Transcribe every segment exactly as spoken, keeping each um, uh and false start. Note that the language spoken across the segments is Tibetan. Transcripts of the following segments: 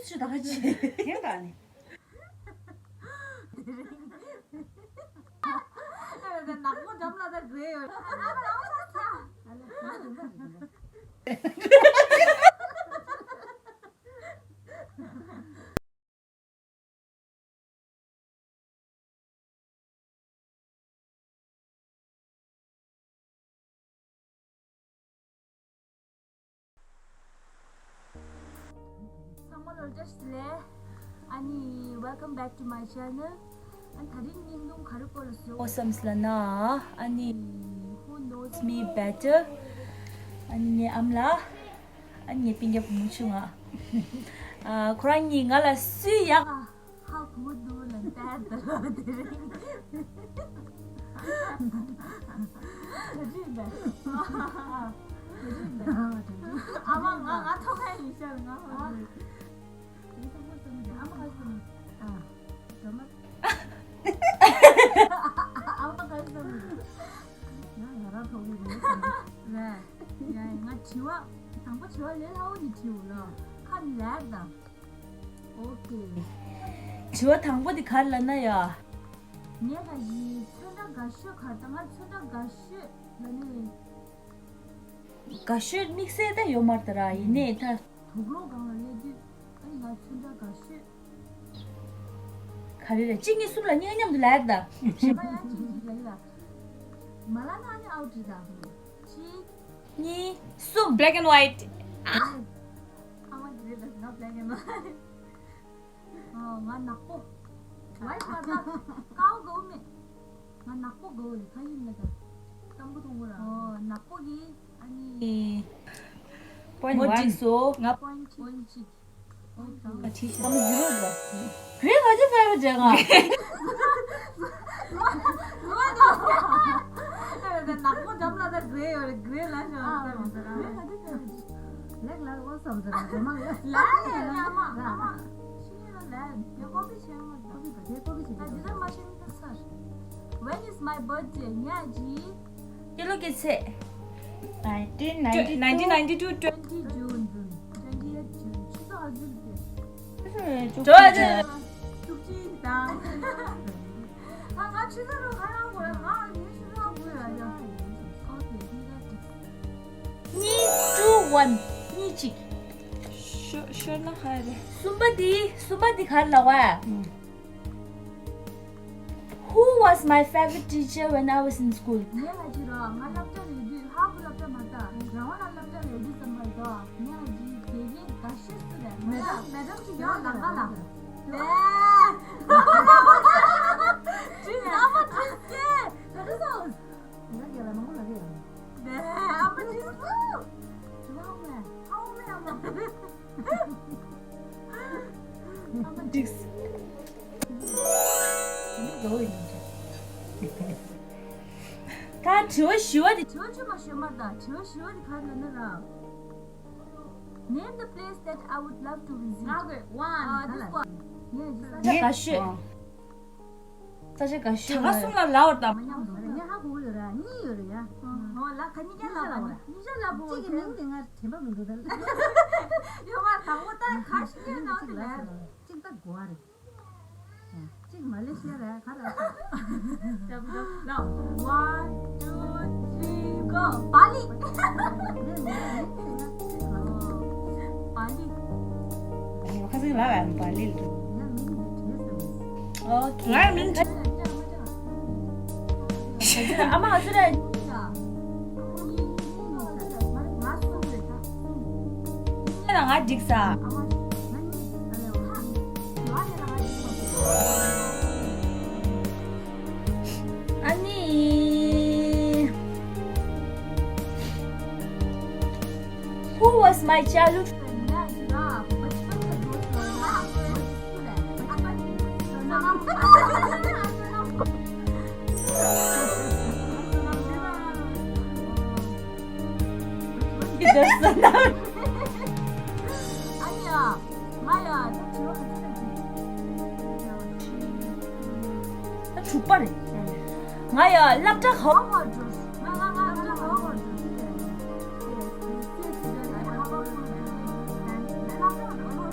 ཆུ་དང་ཆུ་དེ་དང་ནི། ནག་པོ་འགྲམ་ལ་ད་འགྲོ་ཡོད། ཚང་མ་ལོ་བཀྲ་ཤིས་བདེ་ལེགས། ཨ་ནི། Welcome back to my channel. ཨ་ནི་ད་རིང་བརྙན་ཐུང་ག་རེ་སྐོར་ལ་བཟོ་དགོས་བསམ་སོང་ལབ་ན། ཨ་ནི། Who knows me better? ཨ་ནི་ངའི་ཨ་མ་ལགས། ཨ་ནི་ངའི་སྤུན་ཀྱག་བུ་མོ་ཆུང་ང་། ཨ། ཁོ་རང་གཉིས་ང་ལ་སུས་ཡག་ཧ་གོ་འདུག་ལབ་བསྡད་དེ་རིང་། ཨ་མ་ང་ང་ཐོག་ཁ་ཡིན་ཤག་ང་ཧ་གོ། ཨ་མ་ག་རེ་ཟེར་ནི། ཨ་མ་ག་རེ་ཟེར་ནི། ང་ང་རང་ཐོག་ཁ་ཡིན་ཟེར་ནི། རེད། ཡ་ཡ། ང་དྲི་བ་དང་པོ་དྲི་བ་ལས་སླ་བོ་ཞིག་དྲིས་འོ་ལ། ཁ་ནས་ལབ་དང་། ཨོ་ཀེ། དྲི་བ་དང་པོ་དེ་ག་རེ་ལབ་ན་ཡ། ངས་ད་ཡི་ཚོན་ཁྲ་དགའ་ཤོས་ག་རེ། ད་ང་ཚོན་ཁྲ་དགའ་ཤོས་ལབ་ནས། དགའ་ཤོས་དམིགས་བསལ་ད་ཡོད་མ་རེད་ད་ར། ཡིན་ནའི་ད། དུག་ལོག་སྒང་ལ་སླེབས་དུས་ཨ་ནི་ང་ཚོན་ཁྲ་དགའ་ཤོས། ག་རེ་རེད། གཅིག་གཉིས་གསུམ་ལ་གཉིས་མཉམ་དུ་ལབ་ཡ་རེད་ད། གཞན་པ་ཡང་གཅིག་གཅིག་ལབ་ཡ་ལ། མ་ལབ་ན་ཨ་ནི་ཨའུ་ཊི་རེད་ད། གཅིག་གཉིས། གསུམ། Black and white. ཨ་མ་འདི་རེད་ད། ང་black and white. ཨ། ང་ནག་པོ། White མ་ད། ཀའོ་གའུ་མེད། ང་ནག་པོ་གའུ་རེད། ག་ཡིན་ན་ད། སྐམ་པོ་མཐོང་གི་ར། ཨོ། ནག་པོ་གི། ཨ་ནི། Point one. ང་point གཅིག་ཨ་མ་ཟི་རོ་རེད། grey ག་ཚོད་ཕལ་པ་བྱས་ང་། ནག་པོ་འགྲམ་ལ་ད་grey ཡོད་རེད། grey ལ་ཤོག་ཨ། grey ག་ཚོད་ཕལ་པ་བྱས། ལེགས་ལ་འོ་བསམ་ཟེར་ན་དེ་མ་ལ་ལ་ལ་ལ་མ་ལ་ལ་ཤི་ཡོད་ལ་ལ་ཡ་ཀོ་པི་བྱས་མ་ད། ཀོ་པི་ད་དེ་ཀོ་པི་བྱས། ད་འདི་ལ་མ་ཤི་ནི་ད་ཚར། When is my birthday? ཉ་ཇི། སྤྱི་ལོ་གི་ཚེས། nineteen ninety two. Nineteen ninety two, twenty June. June, June. Twentieth June. ཆུ་ཚོད་ཨ་ཟུར་དེ། ཆུ་ཚོད་བཅུ་གཅིག་དང་། ང་ང་ཆུ་ཚོད་རུ་ཁ་རང་གོ་ཡ། ང་ངའི་ཆུ་ཚོད་གོ་ཡ་ཡ། ཨོ་ཁེ། གཉིས། two one. གཉིས་གཅིག་ཤོ་ཤོར་ན་ཧ་རེ། གསུམ་པ་འདི། གསུམ་པ་འདི་ག་རེ་ལབ་པ། Who was my favorite teacher when I was in school? ངའི་ལ་ཅི་རོ། ང་སློབ་གྲྭ་ལས་དུས། ཧ་གོ། སློབ་གྲྭ་མ་ལྟ་རང་དབང་ལ་སློབ་གྲྭ་ལས་དུས་ཙམ་པ་དོ། ངའི་ལ་ཅི་དགེ་རྒན་དགའ་ཤོས་སུ་རེད། མེ་ཌམ་མེ་ཌམ་ཅིག་ཡོད་ལ་ང་ལ། ལེ། ཅི་ཨ་མ་ཅི་སྐད་ག་རེ་སོང་། ང་རྒན་ལ་མང་པོ་ལབ་ཀྱི་ཡོད། ལེ་ཨ་མ་ཅི་སོང་། ཨ་མ་ཨ་མ་ཨ་མ། འགྲིགས། ད་དྲི་བ་བཞི་བ་དེ། དྲི་བ་བཅུ་མ་ཞུས་མ་ད། དྲི་བ་བཞི་བ་དེ་ག་རེ་ལབ་ན་ར། Name the place that I would love to visit. ང་གི་one. ཨ། this one. ངས་ས་ཆ་དགའ་ཤོས། ས་ཆ་དགའ་ཤོས། གྲངས་ཀ་གསུམ་ལ་ལབ་པ་དང་། མ་ཉམས་འདུག་ངས་ཧ་གོ་གི་ཡོད་ར། གཉིས་ཡོད་ར་ཡ། ཨོ་ལ་ག་གཉིས་ཀ་ལབ་པ་ནི། གཉིས་ཀ་ལབ་པོ། གཅིག་གི་མིང་དེ་ང་དྲན་པ་མི་འདུག་ད། ཡོད་པ་དང་པོ་ད་ག་ཤི་ཡོད་ན་དེ་ལབ། གཅིག་ད་གོ་བ་རེད། གཅིག་མ་ལེ་ཤི་ཡ་རེད། ག་རེ་ཨ་ཤོག་ལ། One, two, three, go. བ་ལི། བ་ལི། ཁ་སང་ལ་ལ་བ་ལི། ཨོ་ཁེ། ང་མིང་ཨ་མ་ཨ་ཚུ་རེད། ང་ལ་ང་འགྲིག་ས། ཨ་ནི། Who was my childhood friend? ཨ་ནི་ཡ། ང་ཡ། ད་དྲུག་པ་རེད། ང་ཡ་སློབ་གྲྭ་ག་པར་འགྲོ། ང་ང་ང་སློབ་གྲྭ་ག་པར་འགྲོ། ང་སློབ་གྲྭ་ག་པར་འགྲོ།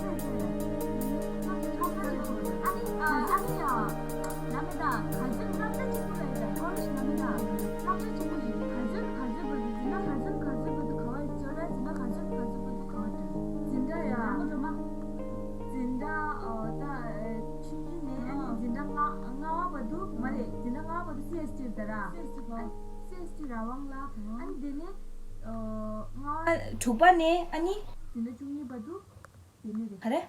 རང་དབང་ལ། ཨ་ནི་དེ་ནས་ལྔ་པ། དྲུག་པ་ནས་ཨ་ནི། འཛིན་གྲྭ་བཅུ་གཉིས་བར་དུ་དེ་ནས་རེད། ག་རེ།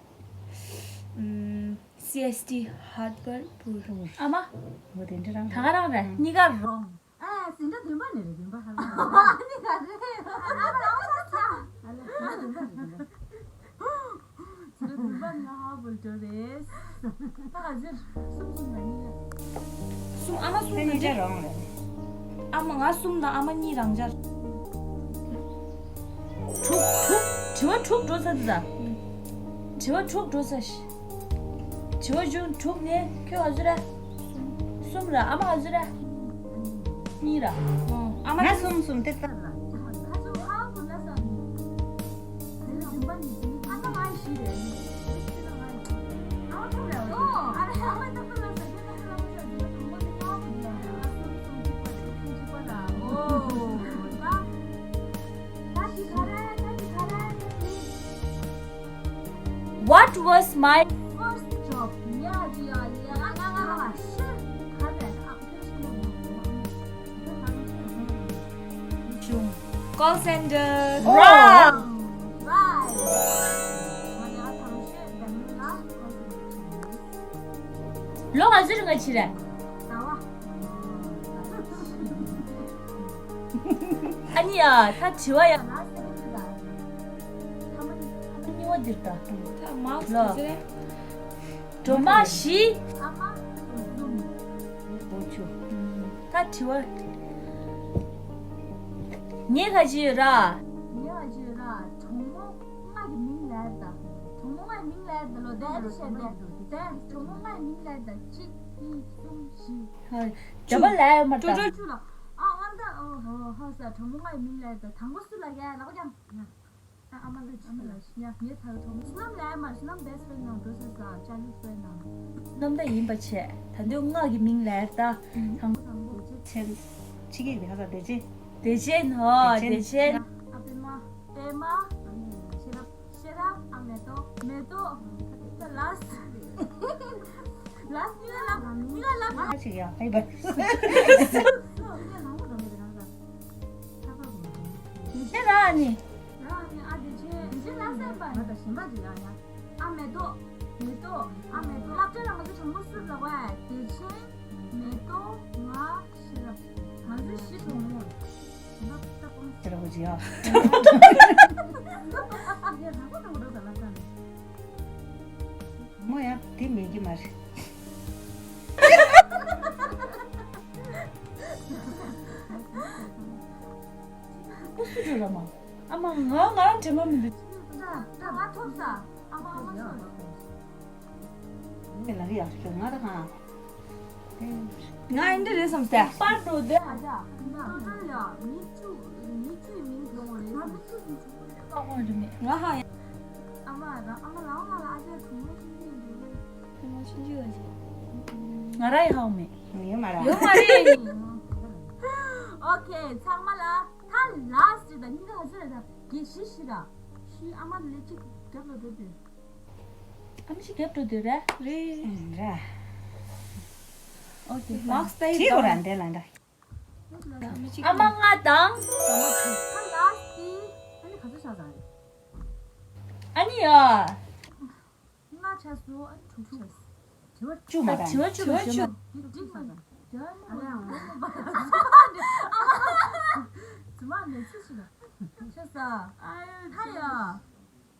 ཨམ། སི་ཨེས་ཊི་ཧར་བར་པུར། ཨ་མ། འོ་དེ་འདྲ་རང་། ད་ག་རང་རེད། གཉིས་ཀ་རོང་། ཨ། འཛིན་གྲྭ་བདུན་པ་ནས་རེད། བདུན་པ་ཧར་བར། ཨ་ནི་ག་རེ། ཨ་མ་ལ་ཨ་ས་ཚ། ཨ་ལ་ཨ་བདུན་པ་རེད། བདུན་པ། འཛིན་གྲྭ་བདུན་པ་ནས་ཧར་བར་འགྲོ་རེད། ད་ག་ཚོད། གསུམ། གསུམ་ལ་གཉིས། གསུམ། ཨ་མ་གསུམ་ལ་གཉིས། རོང་རེད། ཨ་མ་ང་གསུམ་དང་ཨ་མ་གཉིས། རང་འཇགས། དྲུག་དྲུག་དྲི་བ་དྲུག་འགྲོ་ཚར་འདུག་ད། དྲི་བ་དྲུག་འགྲོ་ཚར་ཤག་དྲི་བ་བཅུ་དྲུག་ནས་ཁྱོད་ག་ཚོད་རེད། གསུམ་ར། ཨ་མ་ག་ཚོད་རེད། གཉིས་ར། ཨ་མ་ང་གསུམ། གསུམ་དེ་ལྟར་ལ། What was my first job? Call center. Wow. ལོ་ག་ཚོད་རིང་ལ་བྱས་རེད། ཨ་ནི་ཡ། ད་དྲི་བ་ཡ། ཨ་ནི་བ་འདིར་ད། ད་མ་ལོ། སྒྲོལ་མ་བཞི། ཨ་མ་གསུམ། ད་དྲི་བ། ངའི་ག་ཅི་ཡོད་ར། ངའི་ག་ཅི་ཡོད་ར། གྲོགས་མོ་ལྔ་གི་མིང་ལབ་ད། གྲོགས་མོ་ལྔ་གི་མིང་ལབ་ད་ལོ། དེ་ཨ་ནི་བཤད་དེ། དེ་གྲོགས་མོ་ལྔ་གི་མིང་ལབ་ད། གཅིག་གཉིས། གསུམ། བཞི། ཧ། བརྒྱ་པ་ལབ་ཡོད་མ་རེད་ད། བཅུ་དྲུག་ལ། ཨ། ཨ་ད། ཨོ་ཧོ་ཧོ་ས། གྲོགས་མོ་ལྔ་གི་མིང་ལབ་ད། དང་པོ་སུ་ལབ་ཡ། ལབ་ཀྱང་། ཨ། ཨ་མ་ལ། ཨ་མ་ལ། ཡ། ངའི་ད་གྲོགས་མོ་བསོད་ནམས་ལབ་ཡ་མ་རེད། བསོད་ནམས་best friend ནང་འགྲོ་ས་ས། childhood friend ནང་། བསོད་ནམས་ད་ཡིན་པ་བྱས། ད་དུང་ལྔ་གི་མིང་ལབ་ད། དང་པོ། དང་པོ། ཆེན། ཆི་གེ་རེད་ཧ་ས། བདེ་ཆེན། བདེ་ཆེན། ཧོ། བདེ་ཆེན། བདེ་ཆེན། ཨ། པད་མ། པད་མ། ཤེས་རབ། ཤེས་རབ། ཨ། མེ་ཏོག་མེ་ཏོག་ད་last last གཉིས་ཀ་ལབ། གཉིས་ཀ་ལབ། ཨ་ཅིག་ཡ། ཧའི་བ། དེ་ལ་ནི། ཨ། བདེ་ཆེན། བདེ་ཆེན་ལ་སེམས་པ། ང་ད་ཞིམ་པ་ཅིག་ཡ་ཡ། ཨ། མེ་ཏོག་མེ་ཏོག་ཨ། མེ་ཏོག་སློབ་གྲྭ་ལ་ང་ཚོ་གྲོགས་མོ་སུ་ལབ་པ། བདེ་ཆེན། མེ་ཏོག་ང་། ཤེས་རབ། ང་ཚོ་བཞི་གྲོགས་མོ། ང་ད་ཀོང་ཤེས་རབ་ཅིག་ཡ། ཡ་ད་ཀོང་ད་ཀོང་ད་ལ་ས་ནི། མོ་ཡ་དེ་མེད་ཀྱི་མ་རེད། ཨ་སུ་འགྲོ་ར་མ། ཨ་མ་ང་ང་རང་དྲན་པ་མི་འདུག་ད་ད་ང་ཐོབ་ས། ཨ་མ་ཨ་མ་ཐོབ་ས། ངས་ལབ་ཡག་ཤོད། ང་ད་གང་། ང་ཨིན་འདྲ་རེད་བསམ་སྟེ། པར་འགྲོ་དེ། ཨ་ཅག་ང་ལ་མི་བཅུ། མི་བཅུའི་མིང་བྱུང་བ་རེད། ང་མི་བཅུ། མི་བཅུ་ཀ་ཀོང་རེད་མེད། ང་ཧ་ཡ། ཨ་མ་རང་། ཨ་མ་རང་ང་ལ་ཨ་ཅག་གྲོགས་མོ་ཆུང་ཆུང་ཡིན་འདུག་རེད། གྲོགས་མོ་ཆུང་ཆུང་ཡིན་འདུག་ང་ར་ཡ་ཧ་མེད། ཡོད་མ་རེད། ཡོད་མ་རེད། ཨོ་ཁེ། ཚང་མ་ལ་ད་last ད་གཉིས་ཀ་ག་ཚོད་རེད་ད། བརྒྱད། བཞི། བཞི་ར། བཞི། ཨ་མ་ལས་གཅིག་རྒྱབ་ལ་འགྲོ་དུས། ཨ་མ་ཞིག་རྒྱབ་འགྲོ་དུས་ར། རེད། ར། ཨོ་ཁེ། marks ད་ཡིན་ད། ཁོ་རང་འདས་ལ་འདྲ། ཨ་མ་ལྔ་དང་། ཨ་ལ་སི། ཨ་ནི་ག་ཚོད་ཆགས་ཙང་རེད། ཨ་ནི་ཡ། ལྔ་ཆགས་སོང་། ཨ་ནི་དྲུག་ཆགས་སོང་། དྲི་བ་བཅུ་མ་རེད། དྲི་བ་བཅུ་མ་རེད། དྲི་བ་བཅུ་མ་རེད། འགྲིག་མ་རེད། ཨ་ལ་ཡང་། ཚུ་མ་མེད་ཚུལ་ཞིག་ལ། ཆགས་ས། ཨ་ཡ། ད་ཡ།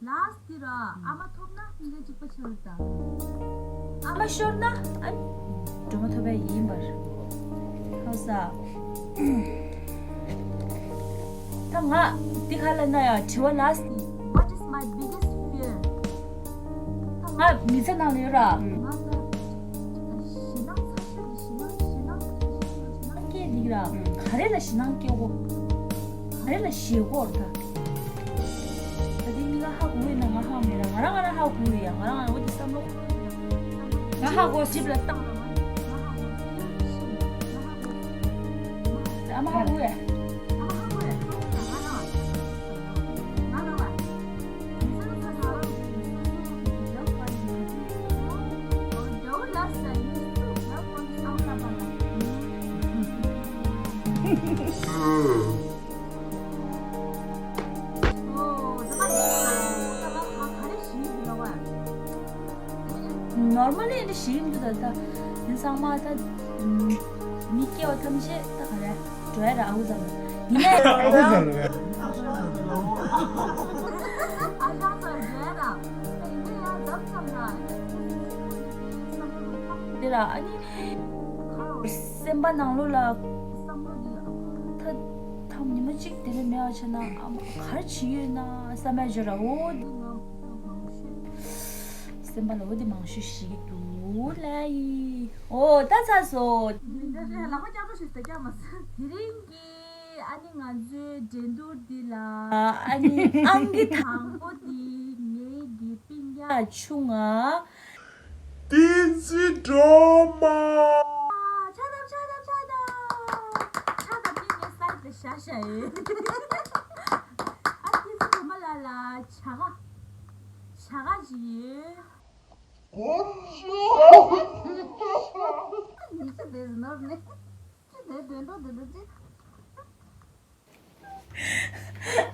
last འདི་ར། ཨ་མ་ཐོབ་ན་སྙིང་ག་གཅིག་པ་ཆགས་རེད་ད། ཨ་མ་ཤོར་ན། ཨ། སྒྲོལ་མ་ཐོབ་པ་ཡིན་པར། ཧ་ས། ད་ང་འདི་ག་ལ་ན་ཡ། དྲི་བ་last འདི། What is my biggest fear? ད་ང་མི་ཚེ་ནང་ལ་ཡོད་ར། ང་ད་ཞེད་སྣང་ཚ་ཤོས་ཀྱི་ཞེད་སྣང་། ཞེད་སྣང་ཚ་ཤོས་ཀྱི་ཞེད་སྣང་སྐྱེ་འདི་ར། ག་རེ་ལ་ཞེད་སྣང་སྐྱེ་གོ། ག་རེ་ལ་ཞེད་གོ་ར་ད། ད་དེ་གཉིས་ཀ་ཧ་གོ་ཡིན་ན་ང་ཧ་མེད་ལ། ང་རང་ང་རང་ཧ་གོ་ཡོད་ཡ། ང་རང་ང་རང་འོ་དེ་བསམ་བློ། ང་ཧ་གོ། ཇིབ་ལ་བཏང་། ཨ་མ་ཧ་གོ་ཡ། ནོར་མལ་ལི་འདི་ཞིག་ཡིན་འདུག་ད་ད་ཡིན་ཚང་མ་ད་མི་སྐྱེ་བ་ཐམས་ཅད་ད་ག་རེ་འགྲོ་ཡ་ར་ཨ་ཁུ་ཙམ་ཡིན་ན་ཡང་ཨ་ཁུ་ཙམ་རེད། ཨ་ཞང་ཙམ་འགྲོ་ཡ་ར་ཡིན་ན་ཡང་འདབ་ཙམ་ར་འདི་ར་ཨ་ནི་སེམས་པ་ནང་ལོགས་ལ་ད་ད་ཉི་མ་གཅིག་དེ་ནས་མེད་པ་བྱས་ན་ཨ་མ་ག་རེ་བྱེད་ཡོད་ན་བསམ་ཡ་ཅིག་ར་འོ་འདི་ང་མང་ཤོས། སེམས་པ་ལ་འོ་དེ་མང་ཤོས་ཤིག་འདུག་ལ་ཡིན། འོ་ད་ཚར་སོང་། འདི་འདྲ་རེད། ལག་པ་བཀྱག་འགྲོ་ཞིག་ད་བཀྱག་མ་སོང་། དེ་རིང་གི་ཨ་ནི་ང་ཚོའི་འགྲན་བསྡུར་འདི་ལ་ཨ་ནི་ཨང་ཀི་དང་པོ་འདི་ངའི་གི་སྤུན་ཀྱག་ཆུང་ང་བསྟན་འཛིན་སྒྲོལ་མ། ཕྱག་དམ་ཕྱག་དམ་ཕྱག་དམ། ཕྱག་དམ་ནི་ངའི་སར་དུ་བཞག་བཞག་ཡོད། ཨ་བསྟན་འཛིན་སྒྲོལ་མ་ལགས་ལ་བྱ་དགའ་བྱ་དགའ་ཞིག་ཡོད། ཉི་ཤུ་དེ་ནོར་ནས་ཅི་དེ་དོན་དོ་དོན་དོ་ཅི།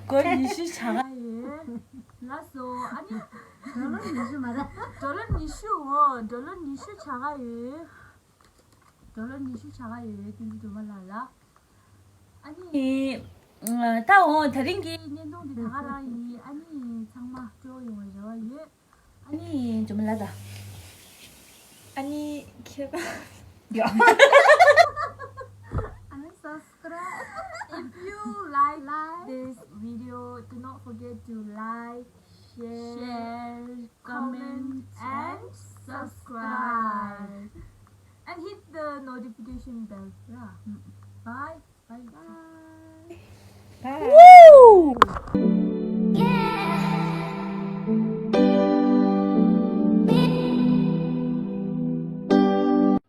སྒོར་ཉི་ཤུ་བྱ་དགའ་ཡོད། ལགས་སོ་ཨ་ནི། ཌོ་ལར་ཉི་ཤུ་མ་རེད། ཌོ་ལར་ཉི་ཤུ་འོ་ཌོ་ལར་ཉི་ཤུ་བྱ་དགའ་ཡོད། ཌོ་ལར་ཉི་ཤུ་བྱ་དགའ་ཡོད་བསྟན་འཛིན་སྒྲོལ་མ་ལགས་ལ། ཨ་ནི། ད་འོ་དེ་རིང་གི་བརྙན་ཐུང་འདི་ད་ག་རང་ཡིན། ཨ་ནི་ཚང་མ་སྤྲོ་ཡོང་བའི་རེ་བ་ཡོད། ཨ་ནི་སྒྲོལ་མ་ལགས་ད། ཨ་ནི་ཁྱེད་ཡ། ཨ་ནི་subscribe. If you like this video, do not forget to like, share, comment, and subscribe. And hit the notification bell. Yeah. Bye. Bye. Bye. Bye.